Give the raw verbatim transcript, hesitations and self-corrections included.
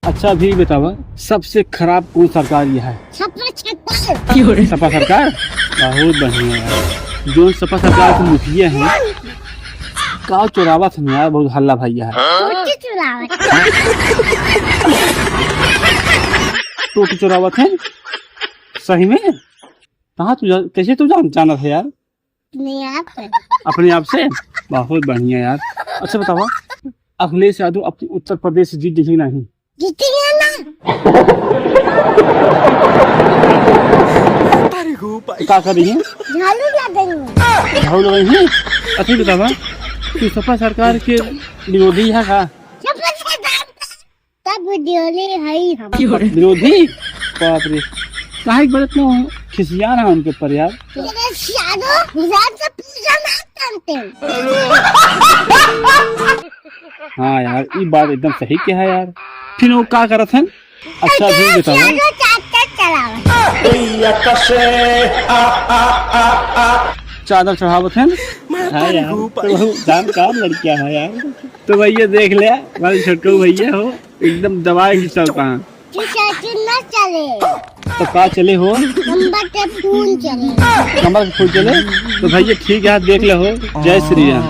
अच्छा, अभी बतावा, सबसे खराब कौन सरकार यह है? सपा सरकार। सपा सरकार? बहुत बढ़िया यार। जो सपा सरकार के मुखिया हैं, का चोरावत हैं यार, बहुत हल्ला भैया है। टोटी चोरावत। टोटी चोरावत हैं? सही में? कहाँ तू जा-, कैसे तू जान, जानत है यार? अपने आप से। अपने आप से? बहुत बढ़िया यार। अच्छा बतावा, अखिलेश यादव अपने उत्तर प्रदेश से जीत गई नहीं? जीती है ना। का कर रही है? झाड़ू लगा रही हूँ। झाड़ू लगा रही है? अच्छा बतावा, तू सपा सरकार के विरोधी है का? सपा सरकार तब विरोधी है ही हम। विरोधी? बाप रे, काहे के बरत में खिसिया रहा उनके ऊपर यार? तेरे सालों, गुजरात से पूछा ना करते। हाँ यार, ई बात एकदम सही कहा यार। फिर वो का करत हन? अच्छा, फिर बताओ। चादर चढ़ावत हन। हाँ यार, तो जानकार लड़किया है यार। तो भैया देख ले, हमारे छोटू भैया हो, एकदम दबाए के चल पा। तो का चले हो? कमर के फूल चले। कमर के फूल चले? तो भैया ठीक है, देख ले हो। जय श्री राम।